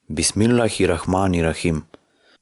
Бисмиллахи-рахмани-рахим.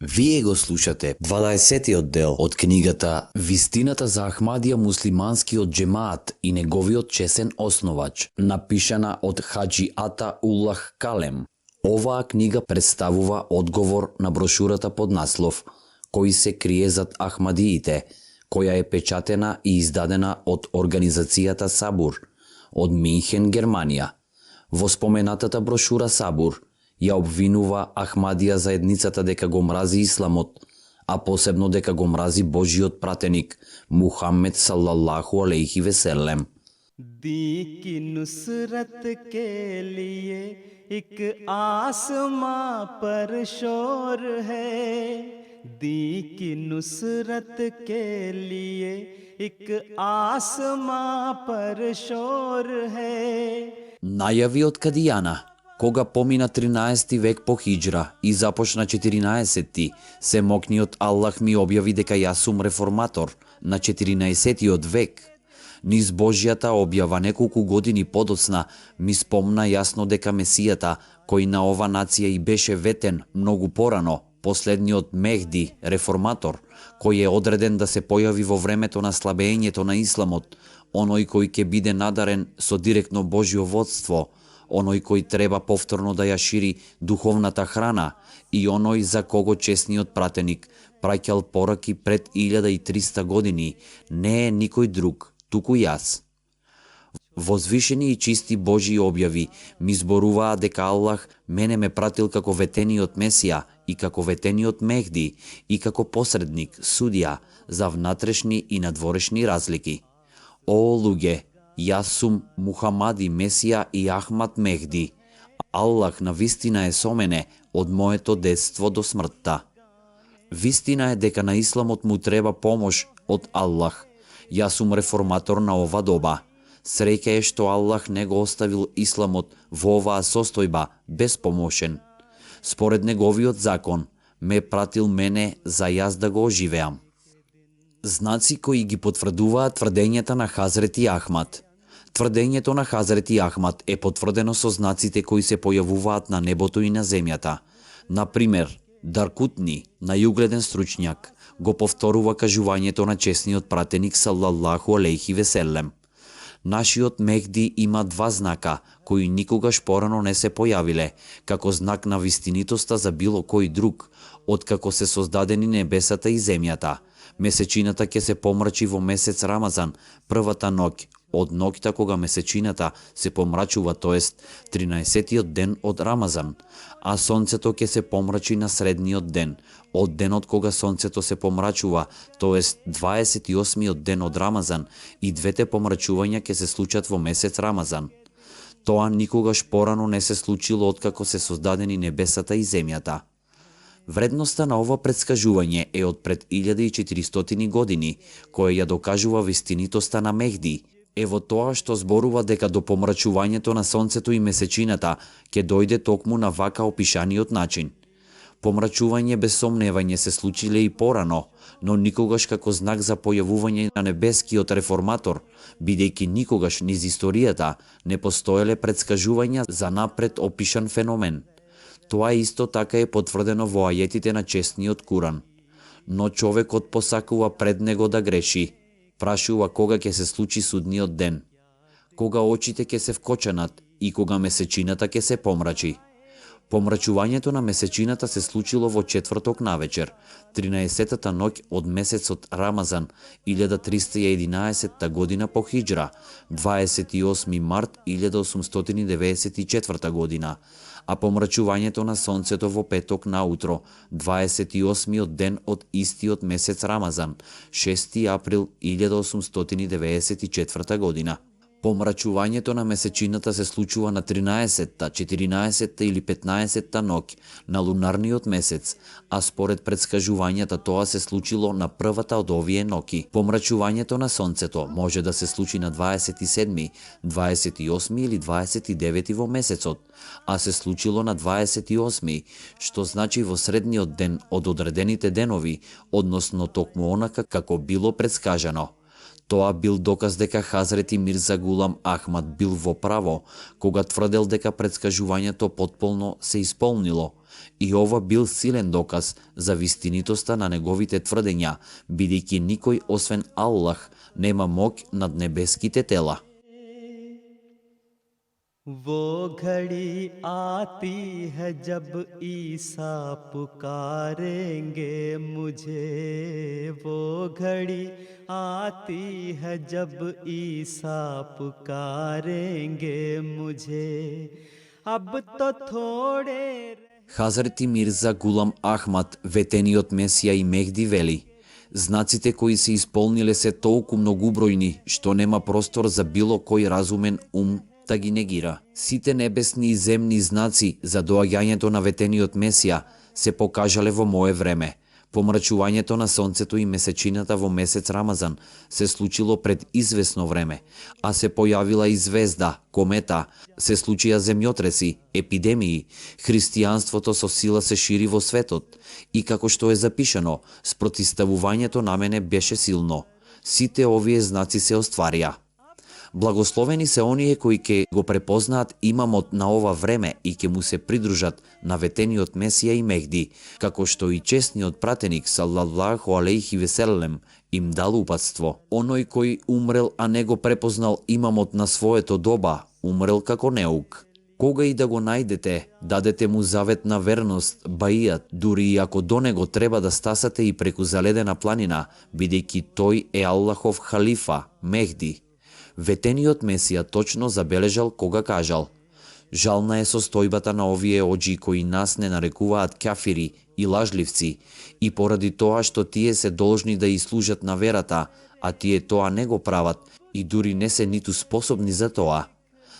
Вие го слушате 20-тиот дел од книгата Вистината за Ахмадија муслиманскиот џемаат и неговиот чесен основач, напишана од Хаџи Ата Уллах Калем. Оваа книга представува одговор на брошурата под наслов Кој се крие зад Ахмадиите, која е печатена и издадена од организацијата Сабур од Минхен, Германија. Во споменатата брошура Сабур ја обвинува Ахмадија заедницата дека го мрази исламот, а посебно дека го мрази Божиот пратеник Мухаммед саллаллаху алейхи веселем. दी की नुसरत के लिए एक आसमां पर शोर है, दी की नुसरत के लिए एक आसमां पर शोर है. Најави од Кадијана. Кога помина 13 век по хиџра и започна 14-ти, Семокниот Аллах ми објави дека јас сум реформатор на 14-тиот век. Низ Божјата објава неколку години подоцна ми спомна јасно дека Месијата, кој на ова нација и беше ветен многу порано, последниот Мехди, реформатор, кој е одреден да се појави во времето на слабењето на исламот, оној кој ќе биде надарен со директно Божјо водство, оној кој треба повторно да ја шири духовната храна и оној за кого чесниот пратеник праќал пораки пред 1300 години, не е никој друг, туку јас. Возвишени и чисти Божји објави ми зборуваа дека Аллах мене ме пратил како ветениот Месија и како ветениот Мехди и како посредник, судија за внатрешни и надворешни разлики. О, луѓе, јас сум Мухамади Месија и Ахмад Мехди. Аллах на вистина е со мене од моето детство до смртта. Вистина е дека на исламот му треба помош од Аллах. Јас сум реформатор на ова доба. Среќа е што Аллах не го оставил исламот во оваа состојба безпомошен. Според неговиот закон, ме пратил мене за јас да го оживеам. Знаци кои ги потврдуваат тврдењата на Хазрети Ахмад. Тврдењето на Хазрети Ахмад е потврдено со знаците кои се појавуваат на небото и на земјата. Например, Даркутни, најугледен стручњак, го повторува кажувањето на чесниот пратеник саллаллаху алейхи веселем. Нашиот Мехди има два знака, кои никогаш порано не се појавиле, како знак на вистинитоста за било кој друг, откако се создадени небесата и земјата. Месечината ќе се помрачи во месец Рамазан, првата ноќ, од ноќта кога месечината се помрачува, тоест 13-тиот ден од Рамазан, а сонцето ќе се помрачи на средниот ден, од денот кога сонцето се помрачува, тоест 28-тиот ден од Рамазан, и двете помрачувања ќе се случат во месец Рамазан. Тоа никогаш порано не се случило откако се создадени небесата и земјата. Вредноста на ова предскажување е од пред 1400 години, која ја докажува вистинитоста на Мехди, е во тоа што зборува дека до помрачувањето на сонцето и месечината ќе дојде токму на вака опишаниот начин. Помрачување без сомневање се случиле и порано, но никогаш како знак за појавување на небескиот реформатор, бидејќи никогаш низ историјата не постоеле предскажувања за напред опишан феномен. Тоа исто така е потврдено во ајетите на честниот Куран. Но човекот посакува пред него да греши. Прашува кога ќе се случи судниот ден, кога очите ќе се вкочанат и кога месечината ќе се помрачи. Помрачувањето на месечината се случило во четврток навечер, 13-та ноќ од месецот Рамазан, 1311 година по хиџра, 28 март 1894 година, а помрачувањето на сонцето во петок наутро, 28-тиот ден од истиот месец Рамазан, 6 април 1894 година. Помрачувањето на месечината се случува на 13-та, 14-та или 15-та ноќ на лунарниот месец, а според предскажувањата тоа се случило на првата од овие ноќи. Помрачувањето на сонцето може да се случи на 27, 28 или 29 во месецот, а се случило на 28, што значи во средниот ден од одредените денови, односно токму онака како било предскажано. Тоа бил доказ дека Хазрети Мирза Гулам Ахмад бил во право, кога тврдел дека претскажувањето потполно се исполнило. И ова бил силен доказ за вистинитоста на неговите тврдења, бидејќи никој освен Аллах нема моќ над небеските тела. वो घड़ी आती है जब ईसा पुकारेंगे मुझे, वो घड़ी आती है जब ईसा पुकारेंगे मुझे, अब तो थोड़े। Хазрети Мирза Гулам Ахмад, ветениот Месија и Мехди, вели: знаците кои се исполниле се толку многубројни, што нема простор за било кој разумен ум да ги негира. Сите небесни и земни знаци за доаѓањето на ветениот Месија се покажале во мое време. Помрачувањето на сонцето и месечината во месец Рамазан се случило пред извесно време, а се појавила и звезда, комета, се случија земјотреси, епидемии, христијанството со сила се шири во светот и како што е запишано, спротиставувањето на мене беше силно. Сите овие знаци се остварија. Благословени се оние кои ќе го препознаат имамот на ова време и ќе му се придружат на ветениот Месија и Мехди, како што и чесниот пратеник саллаллаху алейхи веселем им дал упатство. Оној кој умрел, а не го препознал имамот на своето доба, умрел како неук. Кога и да го најдете, дадете му завет на верност, баијат, дури и ако до него треба да стасате и преку заледена планина, бидејќи тој е Аллахов халифа, Мехди. Ветениот Месија точно забележал кога кажал: жална е состојбата на овие оџи кои нас не нарекуваат кафири и лажливци, и поради тоа што тие се должни да и служат на верата, а тие тоа не го прават и дури не се ниту способни за тоа.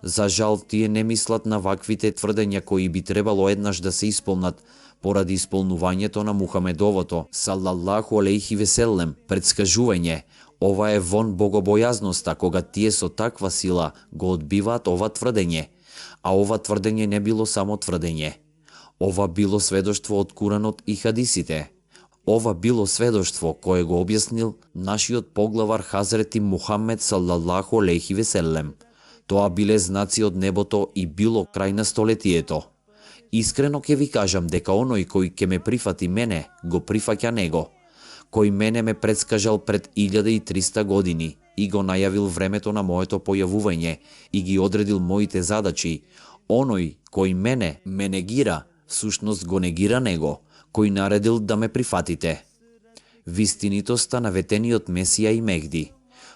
За жал, тие не мислат на ваквите тврдења кои би требало еднаш да се исполнат поради исполнувањето на Мухамедовото саллаллаху алейхи веселем предскажување. Ова е вон богобојазноста кога тие со таква сила го одбиваат ова тврдење, а ова тврдење не било само тврдење. Ова било сведоштво од Куранот и хадисите. Ова било сведоштво кое го објаснил нашиот поглавар Хазрети Мухамед саллаллаху алейхи веселем. Тоа биле знаци од небото и било крај на столетието. Искрено ќе ви кажам дека оној кој ќе ме прифати мене, го прифаќа него. Кој мене ме предскажал пред 1300 години и го најавил времето на моето појавување и ги одредил моите задачи, оној кој мене негира, всушност го негира него, кој наредил да ме прифатите. Вистинитоста на ветениот Месија и Мехди.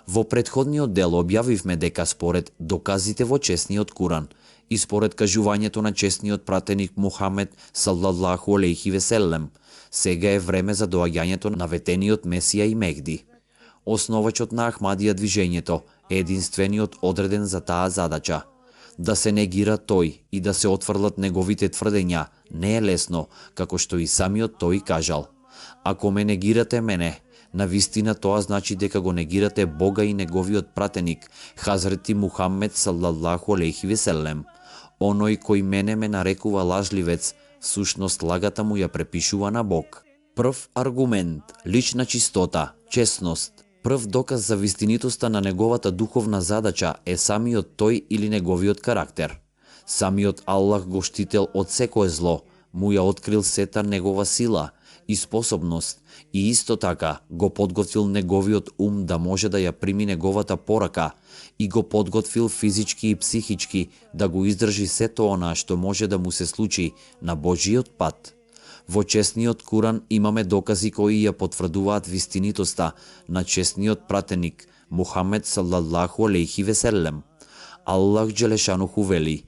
Во претходниот дел објавивме дека според доказите во чесниот Куран и според кажувањето на чесниот пратеник Мухамед саллаллаху алейхи веселем, сега е време за доаѓањето на ветениот Месија и Мехди. Основачот на Ахмадија движењето е единствениот одреден за таа задача. Да се негира тој и да се отфрлат неговите тврдења не е лесно, како што и самиот тој кажал. Ако ме негирате мене, навистина тоа значи дека го негирате Бога и неговиот пратеник, Хазрети Мухамед саллаллаху алейхи веселем. Оној кој мене ме нарекува лажливец, всушност лагата му ја препишува на Бог. Прв аргумент, лична чистота, честност. Прв доказ за вистинитоста на неговата духовна задача е самиот тој или неговиот карактер. Самиот Аллах го штител од секое зло, му ја открил сета негова сила и способност и исто така го подготвил неговиот ум да може да ја прими неговата порака и го подготвил физички и психички да го издржи сето она што може да му се случи на Божиот пат. Во чесниот Куран имаме докази кои ја потврдуваат вистинитоста на чесниот пратеник Мухамед саллаллаху алейхи веселем. Аллах Джелешануху вели: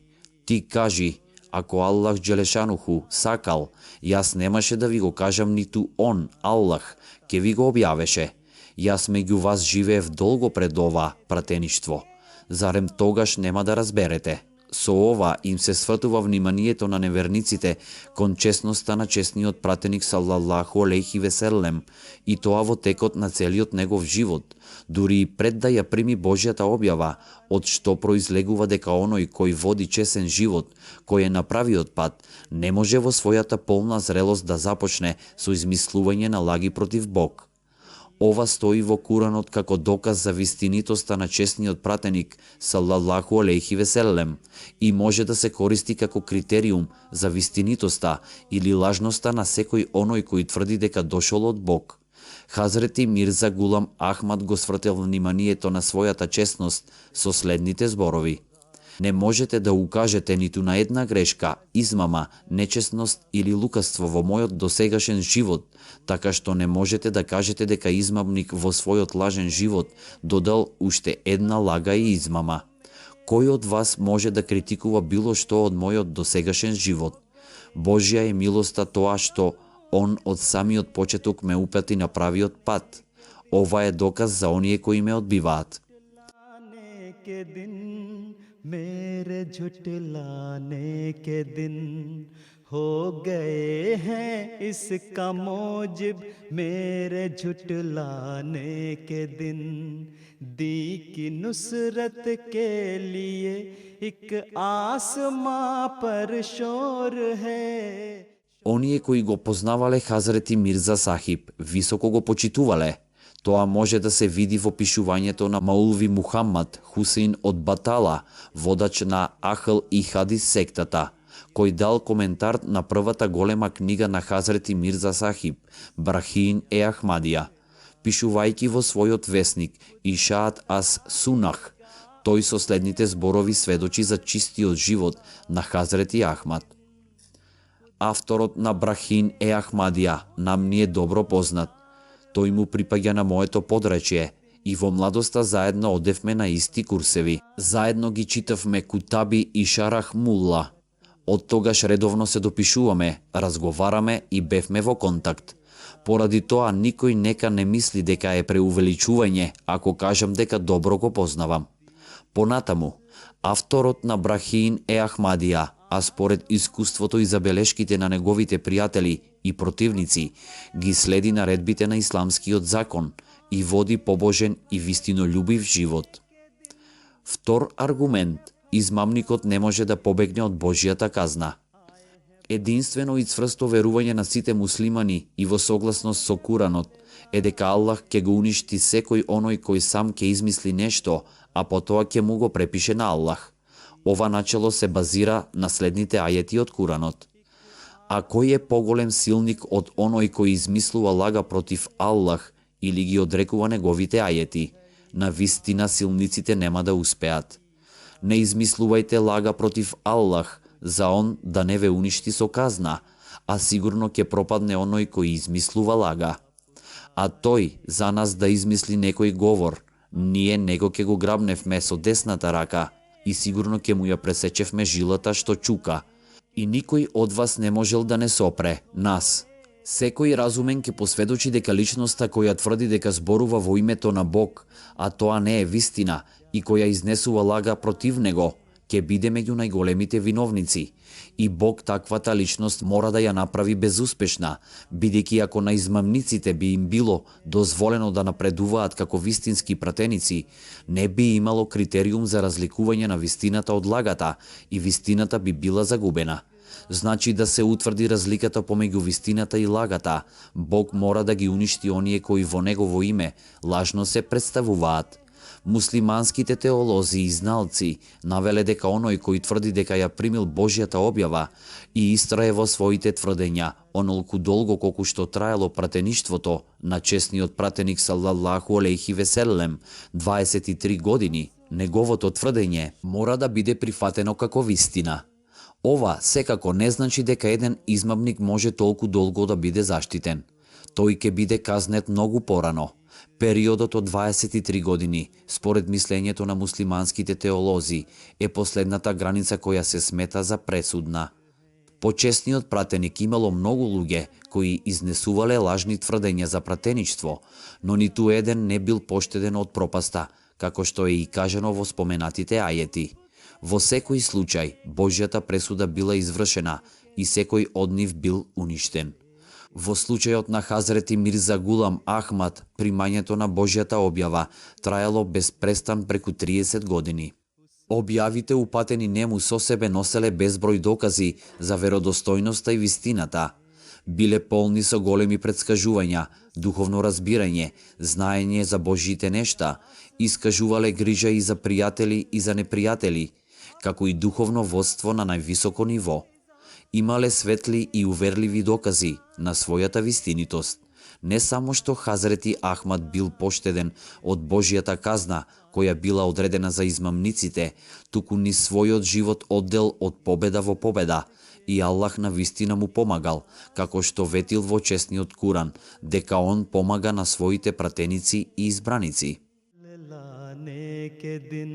ти кажи, ако Аллах Джелешануху сакал, јас немаше да ви го кажам ниту он, Аллах, ке ви го објавеше. Јас меѓу вас живеев долго пред ова пратеништво. Зарем тогаш нема да разберете? Со ова им се свртува вниманието на неверниците кон честноста на честниот пратеник саллаллаху алейхи веселем и тоа во текот на целиот негов живот, дури и пред да ја прими Божјата објава, од што произлегува дека оној кој води чесен живот, кој е на правиот пат, не може во својата полна зрелост да започне со измислување на лаги против Бог. Ова стои во Куранот како доказ за вистинитоста на чесниот пратеник салаллаху алейхи веселем и може да се користи како критериум за вистинитоста или лажноста на секој оној кој тврди дека дошол од Бог. Хазрети Мирза Гулам Ахмад го свртел вниманието на својата честност со следните зборови: не можете да укажете ниту на една грешка, измама, нечестност или лукавство во мојот досегашен живот, така што не можете да кажете дека измамник во својот лажен живот додал уште една лага и измама. Кој од вас може да критикува било што од мојот досегашен живот? Божја е милоста тоа што Он од самиот почеток ме упати на правиот пат. Ова е доказ за оние кои ме одбиваат. मेरे झुटलाने के दिन हो गए हैं इसका मौजिब मेरे झुटलाने के दिन दी की नुसरत के लिए एक आसमां पर शोर है. Оние кои го познавале Хазрети Мирза Сахиб, високо го почитувале. Тоа може да се види во пишувањето на Маулви Мухаммад Хусейн од Батала, водач на Ахл и Хадис сектата, кој дал коментар на првата голема книга на Хазрети Мирза Сахиб, Брахин е Ахмадија. Пишувајќи во својот весник Ишаат ас Сунах, тој со следните зборови сведочи за чистиот живот на Хазрети Ахмад. Авторот на Брахин е Ахмадија нам ни е добро познат. Тој му припаѓа на моето подречје и во младоста заедно одевме на исти курсеви. Заедно ги читавме Кутаби и Шарах Мулла. Од тогаш редовно се допишуваме, разговараме и бевме во контакт. Поради тоа никој нека не мисли дека е преувеличување ако кажам дека добро го познавам. Понатаму, авторот на Брахин е Ахмадија, а според искуството и забелешките на неговите пријатели и противници, ги следи наредбите на исламскиот закон и води побожен и вистинолюбив живот. Втор аргумент, измамникот не може да побегне од Божјата казна. Единствено и цврсто верување на сите муслимани и во согласност со Куранот е дека Аллах ќе го уништи секој оној кој сам ќе измисли нешто, а потоа ќе му го препише на Аллах. Ова начело се базира на следните ајети од Куранот. А кој е поголем силник од оној кој измислува лага против Аллах или ги одрекува неговите ајети? На вистина силниците нема да успеат. Не измислувајте лага против Аллах, за он да не ве уништи со казна, а сигурно ќе пропадне оној кој измислува лага. А тој за нас да измисли некој говор, ние него ќе го грабневме со десната рака и сигурно ќе му ја пресечевме жилата што чука. И никој од вас не можел да не сопре нас. Секој разумен ќе посведочи дека личноста која тврди дека зборува во името на Бог, а тоа не е вистина, и која изнесува лага против него, ќе биде меѓу најголемите виновници. И Бог таквата личност мора да ја направи безуспешна, бидејќи ако на измамниците би им било дозволено да напредуваат како вистински пратеници, не би имало критериум за разликување на вистината од лагата и вистината би била загубена. Значи да се утврди разликата помеѓу вистината и лагата, Бог мора да ги уништи оние кои во негово име лажно се представуваат. Муслиманските теолози и зналци навеле дека оној кој тврди дека ја примил Божјата објава и истрае во своите тврдења онолку долго колку што траело пратеништвото на чесниот пратеник салаллаху алейхи веселем 23 години, неговото тврдење мора да биде прифатено како вистина. Ова секако не значи дека еден измамник може толку долго да биде заштитен. Тој ќе биде казнет многу порано. Периодот од 23 години, според мислењето на муслиманските теолози, е последната граница која се смета за пресудна. Почесниот пратеник имало многу луѓе кои изнесувале лажни тврдења за пратеничство, но ниту еден не бил поштеден од пропаста, како што е и кажано во споменатите ајети. Во секој случај, Божјата пресуда била извршена и секој од нив бил уништен. Во случајот на Хазрети Мирза Гулам Ахмад, примањето на Божјата објава траело без престан преку 30 години. Објавите упатени нему со себе носеле безброј докази за веродостојноста и вистината. биле полни со големи претскажувања, духовно разбирање, знаење за Божите нешта, искажувале грижа и за пријатели и за непријатели, како и духовно водство на највисоко ниво. Имале светли и уверливи докази на својата вистинитост. Не само што Хазрети Ахмад бил поштеден од Божјата казна, која била одредена за измамниците, туку ни својот живот оддел од победа во победа, и Аллах на вистина му помагал, како што ветил во честниот Куран, дека он помага на своите пратеници и избраници. लाने के दिन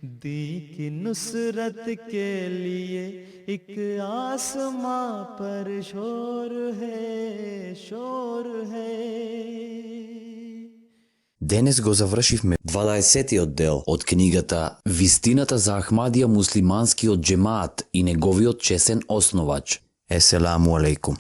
दी की नुसरत के लिए एक आसमां पर शोर है Денес го завршивме 20-тиот дел од книгата Вистината за Ахмадија муслиманскиот џемаат и неговиот чесен основач. Еселаму алейкум.